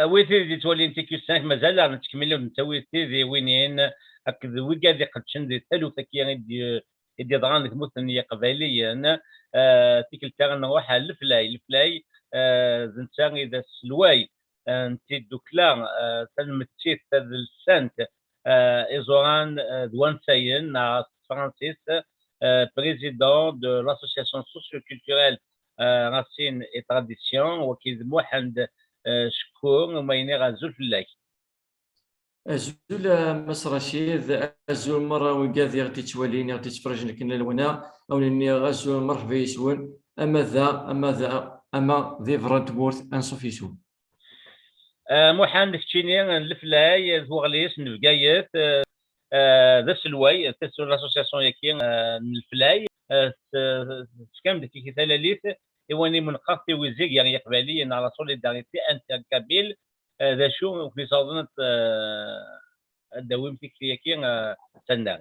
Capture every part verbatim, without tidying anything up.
A wid i d-yettwalin T Q cinq, mazal-aɣ nettkemmil ur nettawi tidiwinin akked wigad iqeddcen di taluft-agi i d-, i d-yeḍran deg tmurt n Yiqbayliyen. Eh, tikkelt-a nruḥ ar Leflay. Leflay, eh, d netta i d aselway, eh, n tiddukla, eh, tanmettit tadelsant, eh, iẓuran, eh, d wansayen, neɣ s tefransist, eh, président de l'association socio-culturelle, eh, Racines et Traditions, wagi d Muḥend, eh, Cekkur, ma iniɣ azul fell-ak. Azul a Mass Racid, azul merra wigad i ɣ-d-ittwalin, i ɣ-d-ittfrajen akken lalwana, a wen-iniɣ azul, merḥba yes-wen, ama da, ama da, ama di berra n tmurt, anṣuf yes-wen. Eh, Muḥend, keččini n Leflay, d Weɣlis n Bgayet, eh, eh, d aselway, d aselway n l'association-yagi, eh, n Leflay. Eh, s-, tefkam-d tiki talalit i wayen imenqer tiwizi gar Yiqbayliyen, la solidarité interkabyle, eh, d acu ur ken-yessawḍen ad, eh, ad d-tawim tikti-yagi, eh, s annar?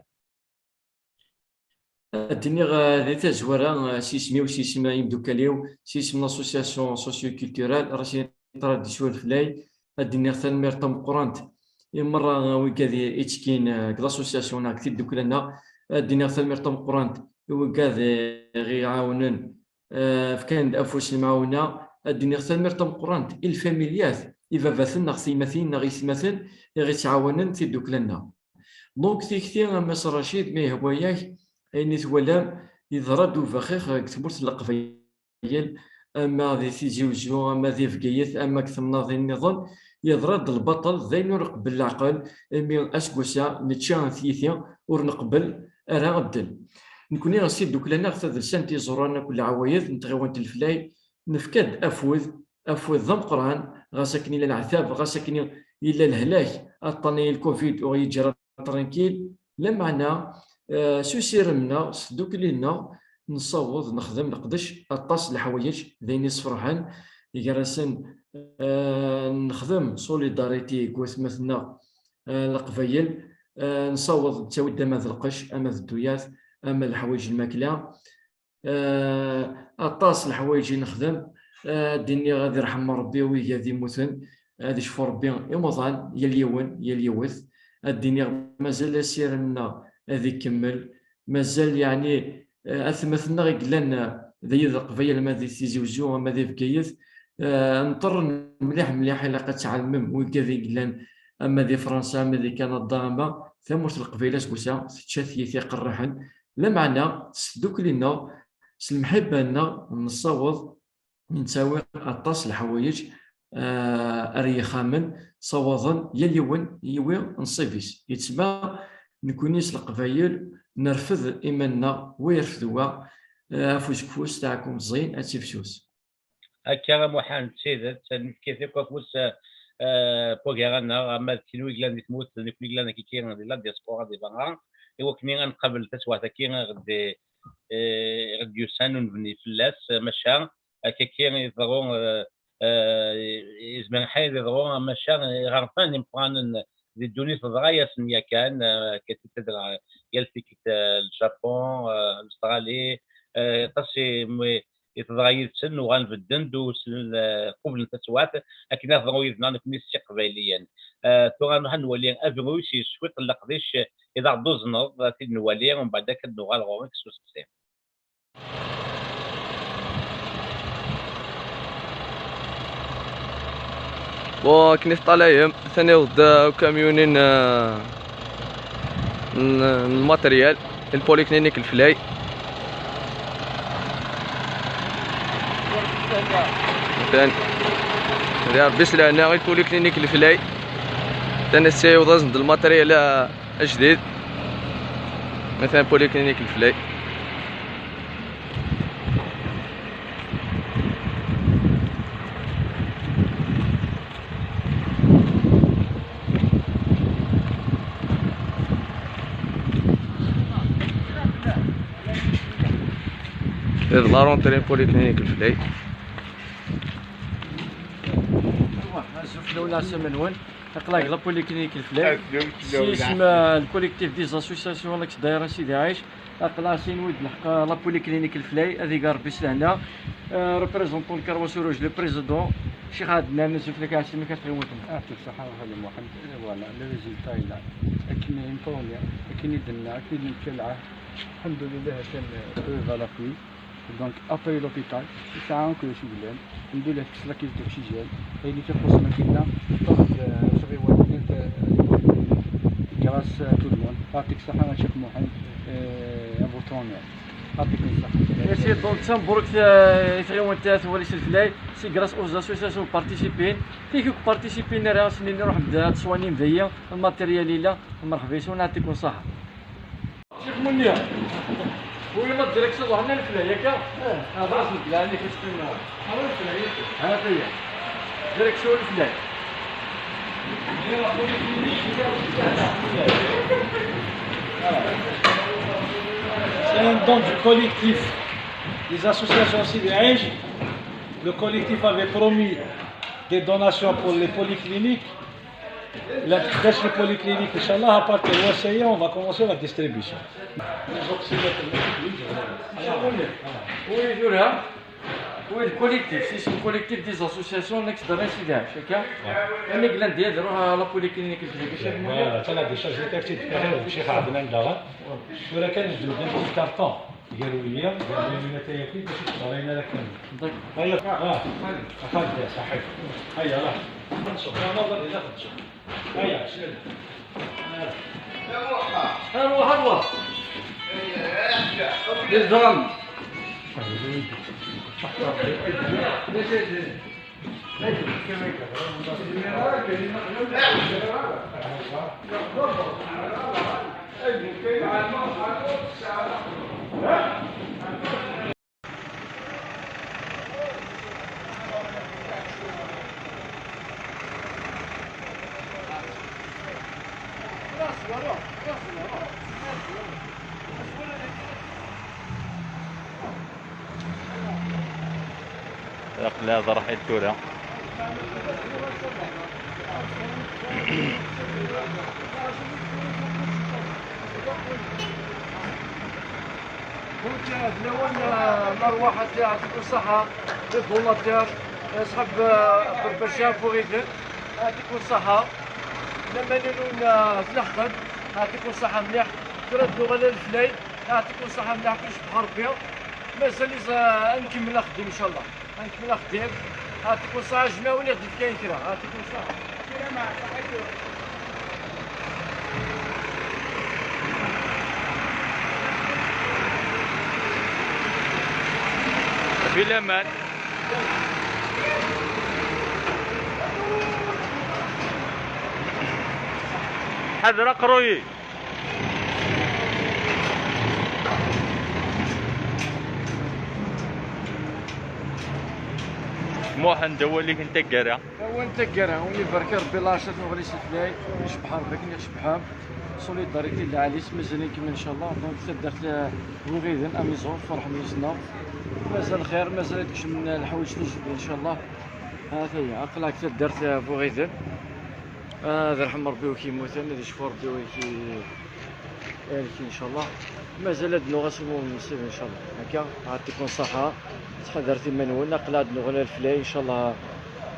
Ad d-iniɣ, eh, di tazwara, eh, s yisem-iw, s yisem n yimeddukal-iw, s yisem n l'association socio-culturelle Racines et Traditions Leflay, ad d-iniɣ tanemmirt tameqqrant i merra, eh, wigad i, ittekkin, eh, deg l'association neɣ deg tiddukla-nneɣ. Ad d-iniɣ tanemmirt tameqqrant i wigad i ɣ-iɛawnen, eh, fkan-d afus n lemɛawna. Ad d-iniɣ tanemmirt tameqqrant i lfamilyat, i babaten neɣ tiymatin neɣ itmaten i ɣ-ittɛawanen tiddukla-nneɣ. Donc, tikti, a Mass Racid, ma yehwa-yak, ayen i twalam, yeḍra-d ubaxix deg tmurt n Leqbayel, ama di Tizi Uzzu, ama di Bgayet, ama deg temnaḍin nniḍen, yeḍra-d lbaṭel, d ayen ur iqebbel leɛqel, imi aseggas-a nečča tiyita, ur neqbel ara ddel. Nekni s tiddukla-nneɣ tadelsant iẓuran akked lɛawayed n tɣiwant n Leflay, nefka-d afud, afud d ameqqran, ɣas akken yella leɛtab, ɣas akken yella lehlak, aṭṭan-agi n lkovid ur yeǧǧi ara tranquille, lameɛna, eh, s usirem-nneɣ, s tdukli-nneɣ, nessaweḍ nexdem leqdec aṭas n leḥwayeǧ, d ayen yessefraḥen, gar-asen, eh, nexdem solidarité deg watmaten-nneɣ, eh, Leqbayel, eh, nessaweḍ nettawi-d ama d lqecc, ama d dduyat, ama d leḥwayeǧ n lmakla. Eh, aṭas n leḥwayeǧ i nexdem. Eh, ad d-iniɣ ad irḥem Rebbi wigad yemmuten, ad icfu Rebbi imuḍan, yal yiwen, yal yiwet. Ad d-iniɣ mazal asirem-nneɣ ad ikemmel, mazal, yeɛni, eh, atmaten-nneɣ i yellan, eh, d ayed Leqbayel, ama di Tizi Uzzu, ama di Bgayet, eh, nṭerren mliḥ, mliḥ, ilaq ad tɛelmem, wigad i yellan ama di Fransa, ama di Kanada, ama tamurt n Leqbayel aseggas-a, tečča tiyita iqerriḥen. Lameɛna, s tdukli-nneɣ, s lemḥibba-nneɣ, nessaweḍ nettawi aṭas n leḥwayeǧ, eh, ar yixxamen, ssawaḍen yal yiwen yiwi nnṣib-is. Yettma, nekni s Leqbayel nerfed iman-nneɣ, wa yerfed wa, eh, afus deg ufus, taɛkumt ẓẓin, ad tifsus. Akka a Muḥend, d tidet, nefka-t akk afus, eh, eh, n waggar-a-nneɣ, ama d kenwi yellan di tmurt, d nekni yellan akkiki di la diaspora di berra, i wakken ad nqabel taswiɛt-agi i ɣ-d, eh, i ɣ-d-yusan ur nebni fell-as, eh, maca akkaki i iḍerru, eh, eh, izmer lḥal ad iḍerru, maca iɣerfan imeqqranen di ddunit teḍra-yasen yakan, eh, akka tikkelt, eh, yal tikkelt, eh, Ljapun, eh, Lustṛali, eh, aṭas i, i teḍra yid-sen, uɣalen bedden-d, u s-, eh, qublen taswiɛt akken ad teḍru yid-neɣ nekni s Iqbayliyen. Eh, tura nruḥ ad nwali avirus s cwiṭ n leqdic i d aɣ-d-tuzneḍ, ad t-id-nwali, umbeɛd akka ad d-nuɣal ɣur-k s useqsi. Bon, akken i teṭṭalayem, atan iwweḍ-d, uh, ukamyun-in, uh, n, n lmateryal, i lpoliklinik Leflay. Atan, di Rebbi s lehna, i lpoliklinik Leflay. Atan ass-a iwweḍ-asen-d lmateryal, uh, ajdid. Atan poliklinik Leflay. D la rentrée n poliklinik Leflay. Azul fell-awen, leɛsama-nwen. Aql-aɣ deg la polyclinique Leflay. Azul fell-awen, s yisem, leɛsama. Euh, le collectif des associations Alex Daïra Sidi Aïch. Aql-aɣ sin wid lḥeq, euh, la polyclinique Leflay, ad iger Rebbi s lehna. Euh, représentant le Carrosse Rouge, le président. Ccix Ɛednan, azul fell-ak, ɛeslama-k, a tɣiwant-nneɣ. Ɛṭik ṣṣeḥḥa a Xali Muḥend. Voilà, le résultat est là. Akken i informé, akken i d-tenna, akken i d-nekka lɛahd. Alḥemdulilah, atan preuve à l'appui. Donc, après l'hôpital, yesɛa akk d acu yellan. Alḥemdulilah, tekkes la caisse d'oxygène. Ayen i t-ixuṣṣen akken-a, ṭṭef-d, euh, tɣiwant-nni, euh, grâce à tout le monde. Ɛṭik ṣṣeḥḥa a Ccix Muḥend, euh, à votre honneur. Ɛṭik ṣṣeḥḥa. Merci, donc, d tamebruk, euh, i tɣiwant, euh, At Walid Selflay. C'est grâce aux associations participin. Kif i participin ara s-nini ruḥ-d ad teswanim dayi, lmatéryal yella, merḥba yes-wen, ɛṭikum ṣṣeḥḥa. Ccix Munir, oui, la direction de Hannah Leflay, yakka? Ah, ɣas nekk, la, nekk, ttqim. Ah, Leflay, yakka. Ah, ta-ya. Direction Leflay. C'est un don du collectif des associations Sidi Aïch. Le collectif avait promis des donations pour les polycliniques. La, les polycliniques, Inch'Allah, à partir de ça y est, on va commencer la distribution. Oui, tura. Oui, le collectif, c'est le collectif des associations next de Sidi Aïch, yakka? Amek llan diya ad ruḥ la polyclinique n Leflay, Ccix Munir? Voilà, ça, la décharge, c'est un petit carton. Tura kan, je donne un petit carton. Gar wiyya, gar wiyya tayaki, bac ur teḍra ara kan. D'accord. Aya, ah, a xalti, ṣaḥit. Aya, rah. Nṣubb, ya ma ḍal ila xedǧa. Aya, sel. Arwa, arwa. Des drames. Aql-aɣ d ṛṛḥil tura. Donc, euh, d lawan, euh, n lerwaḥ, ad yɛṭikum ṣṣeḥḥa, les donateurs, euh, ṣṣḥab, euh, Berbaca Buɣiden, yɛṭikum ṣṣeḥḥa. Laman-inu, euh, d leḥqen, yɛṭikum ṣṣeḥḥa mliḥ. Tura ad nuɣal ar Leflay, yɛṭikum ṣṣeḥḥa mliḥ, kullec bxir Rebbi. Mazal-it, euh, ad nkemmel axeddim, ncallah. Ad nkemmel axeddim. Yɛṭikum ṣṣeḥḥa, jmiɛ win i ɣ-d-yefkan kra. Yɛṭikum ṣṣeḥḥa. Fi laman. Ḥader aqruy. Muḥend, awal-ik n taggara. Awal n taggara, umi ibarek Rebbi, lɛerc ad nuɣal i Leflay, icebbeḥ Rebbi akken icebbeḥ. Solidarité lɛali-s, mazal-ikem, ncallah. Donc, taddart, eh, Buɣiden, Amizur, ferḥen yes-neɣ. Mazal xir, mazal ad kecmen lḥawaǧ tijebbin, ncallah. Ha-t-aya, aql-aɣ deg taddart, eh, Buɣiden. Ad irḥem Rebbi wi k-yemmuten, ad icfu Rebbi wi k-, wi k-, ncallah. Mazal ad nuɣal s umur n nnṣib, ncallah. Akka, ɛṭikum ṣṣeḥḥa, ttḥadaret iman-nwen, aql-aɣ ad nuɣal ar Leflay, ncallah,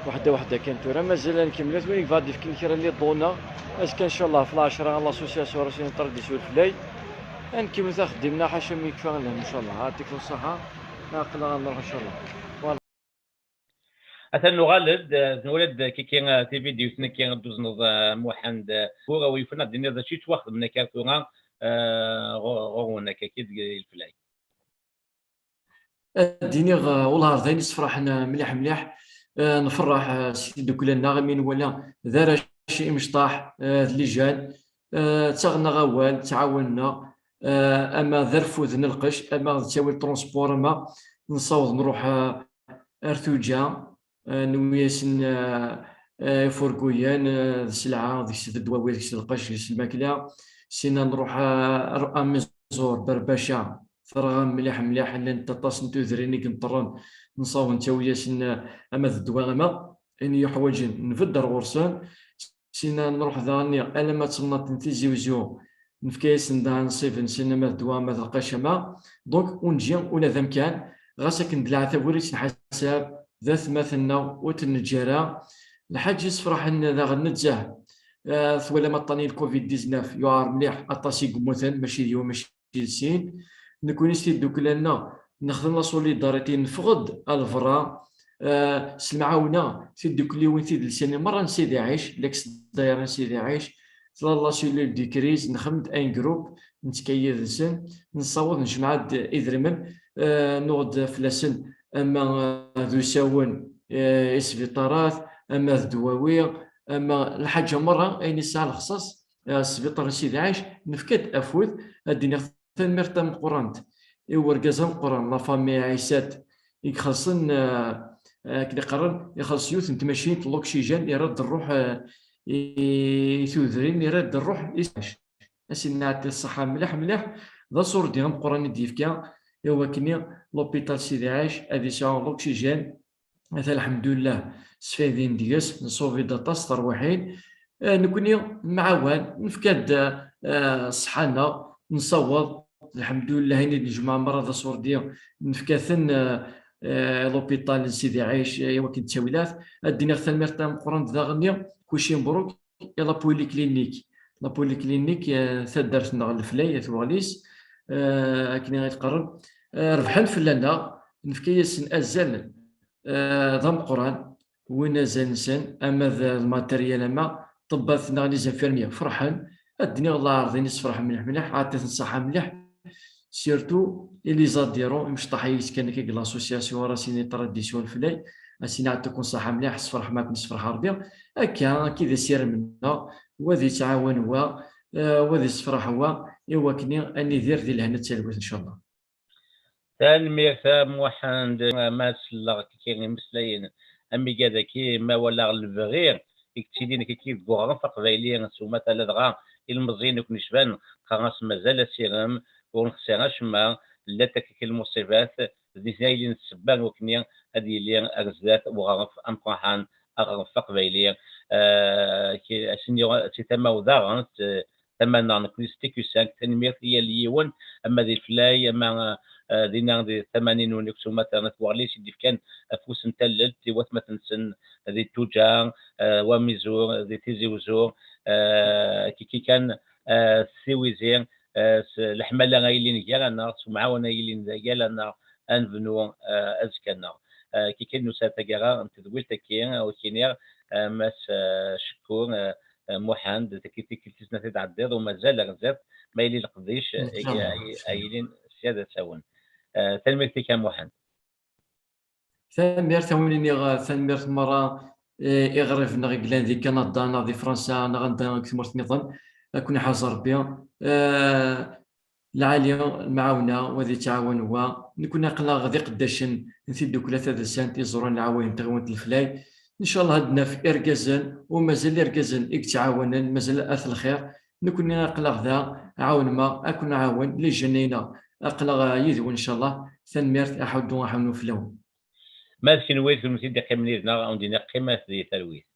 weḥda weḥda kan tura. Mazal ad nkemmel, win i yebɣa ad d-ifken kra n les dons, azekka, ncallah, ɣef lɛecṛa, l'association Racine Tardis u Leflay. Ad nkemmel axeddim-nneɣ, ḥaca mi yekfa lhemm, ncallah. Ɛṭikum ṣṣeḥḥa, aql-aɣ ad nruḥ, ncallah. Voilà. Atan nuɣal-d, eh, nuɣal-d kiki, eh, tividyut-nni ad d-tuzneḍ, eh, Muḥend, eh, ur awi-yufen ad d-tiniḍ d acu yettwaxedmen akka tura, eh, ɣur-, ɣur-wen akka deg Leflay. Ad d-iniɣ, eh, wellah d ayen yessefraḥen, eh, mliḥ, mliḥ. Eh, nferreḥ, eh, s tiddukla-nneɣ, imi nwala d arrac imecṭaḥ, eh, d lijan, eh, ttaɣen-aɣ awal, ttɛawanen-aɣ, eh, ama d arfud n lqecc, ama d ttawil transport, ama nessaweḍ nruḥ, eh, ar tuǧa, eh, newwi-yasen, eh, eh, ifurguyen, eh, d sselɛa, deg-s d ddwawi, deg-s lqecc, deg-s lmakla. Sina nruḥ, eh, ar Amizur, Berbaca, terɣa mliḥ, mliḥ, llant aṭas n tudrin i ineṭṭren, nessaweḍ nettawi-yasen, eh, ama d ddwa, ama ayen yuḥwaǧen, nbedd ar ɣur-sen. Sina nruḥ daɣen alamma d temnaḍt n Tizi Uzzu, nefka-yasen daɣen nnṣib-nsen, ama d ddwa, ama d lqecc, ama. Donc, ur neǧǧi ula d amkan, ɣas akken d leɛtab ur yettnḥasab, d atmaten-nneɣ, ur ten-neǧǧi ara. Lḥaǧa yessefraḥen daɣen nezzeh, eh, twalam aṭṭan n covid dix-neuf, yuɛer mliḥ, aṭas i yemmuten, mačči d yiwen, mačči d sin. Nekkni s tiddukla-nneɣ nexdem la solidarité, neffeɣ-d ar lberra, eh, s lemɛawna tiddukkliwin tidelsanin merra n Sidi Ɛic, l'ex-daïra n Sidi Ɛic, tella la cellule de crise, nexdem-d un groupe, nettkay yid-sen, nessaweḍ nejmeɛ-d idrimen, eh, nuɣ-d fell-asen ama, eh, d usawen, eh, i sbiṭarat, ama d ddwawi, ama lḥaǧa merra ayen yesɛa lexṣaṣ, eh, sbiṭar n Sidi Ɛic, nefka-d afud, ad d-iniɣ tanemmirt tameqqrant i urgaz ameqqran, la famille Ɛisat, i ixellṣen, eh, akken i qqaren, ixelleṣ yiwet n tmacint n l'oxygène, yerra-d rruḥ, eh, i, i tudrin, yerra-d rruḥ i Sidi Ɛic. Ad s-nɛeṭṭi ṣṣeḥḥa mliḥ mliḥ, d aṣurdi ameqqran i d-yefka i wakken l'hôpital Sidi Ɛic ad yesɛu l'oxygène. Ata lḥemdullah, sfaydin deg-s, nṣubi-d aṭas terwiḥin. Eh, nekkni nemɛawan, nefka-d, eh, ṣṣeḥḥa-nneɣ, nessaweḍ, lḥemdullah, ayen i d-nejmeɛ merra d aṣurdi, nefka-ten, eh, eh, l'hôpital n Sidi Ɛic, eh, i wakken ttawilat. Ad d-iniɣ tanemmirt tameqqrant daɣen-nni, kuci mbruk, i la polyclinique. La polyclinique, eh, taddart-nneɣ n Leflay, at Weɣlis, eh, akken i qqaren, eh, rebḥen fell-aneɣ, nefka-yasen azal, eh, d ameqqran, wwin azal-nsen, ama d lmateryal, ama ṭṭebbat neɣ les infirmiers, ferḥen. Ad d-iniɣ, la ɛerḍin, yessefreḥ mliḥ mliḥ, ɛṭit-ten ṣṣeḥḥa mliḥ. Surtout i les adhérents, imecṭaḥ i yettekkan akka deg l'association Racine Tradition Leflay, ad s-iniɣ ɛṭikum ṣṣeḥḥa mliḥ, sferḥ ma ken-isferḥ Rebbi. Akka, akka i d asirem-nneɣ, wa ad yettɛawan wa, eh, wa ad yessefraḥ wa, i wakken ad nidir di lehna d talwit, ncallah. Tanemmirt a Muḥend, ma selleɣ kiki imeslayen am igad-agi, ma walaɣ lebɣi i yettilin kiki deg uɣref aqbayli s umata, ladɣa ilmeẓyen i ken-icban, qqaren-as mazal asirem, ur nexsir acemma, llant akka lmuṣibat, d nitni ay yellan d ssebba n wakken ad yili ar zdat uɣref ameqqran, aɣref aqbayli. Eh, ki-, ass-nni si tama-w daɣen, s-, tama-nneɣ nekni s T Q cinq, tanemmirt i yal yiwen, ama di Leflay, ama, eh, dinna di tama-nni n Uneksum, ma terna twaɣli-s i d-ifkan afus n tallelt i watmaten-nsen di Tuǧa, eh, Wamizur, di Tizi Uzzu, eh, kiki kan, eh, s Tiwizi, eh, s leḥmala ay yelin gar-aneɣ, s umɛawen ay yelin gar-aneɣ, ad nebnu, eh, azekka-nneɣ. Eh, kiki nusa taggara n tedwilt-agi, eh, ur k-iniɣ, eh, Mass, eh, Cekkur, eh, eh, Muḥend, tagi tikkelt-is ad t-id-tɛeddiḍ, u mazal ar zdat, ma yili leqdic, eh, ay, ay, ay yilin sya d asawen. Eh, tanemmirt-ik a Muḥend. Tanemmirt, a wen-iniɣ, eh, tanemmirt merra, eh, iɣriben neɣ i yellan di Kanada neɣ di Fransa neɣ anda deg tmurt nniḍen, ad ken-iḥrez Rebbi. Eh, lɛali, lemɛawna, wa ad yettɛawan wa. Nekkni aql-aɣ d iqeddacen n tiddukla tadelsant i ẓran lɛawayem n tɣiwant n Leflay. Ncallah ad naf irgazen, u mazal irgazen i yettɛawanen, mazal at lxir. Nekkni aql-aɣ da, ɛawnem-aɣ, ad ken-nɛawen, les jeunes-ina, aql-aɣ yid-wen ncallah. Tanemmirt, aḥuddu aḥunnu fell-awen. Ma d kenwi, kenwi i d-iqqimen yid-neɣ, ad wen-d-iniɣ qqimet di talwit.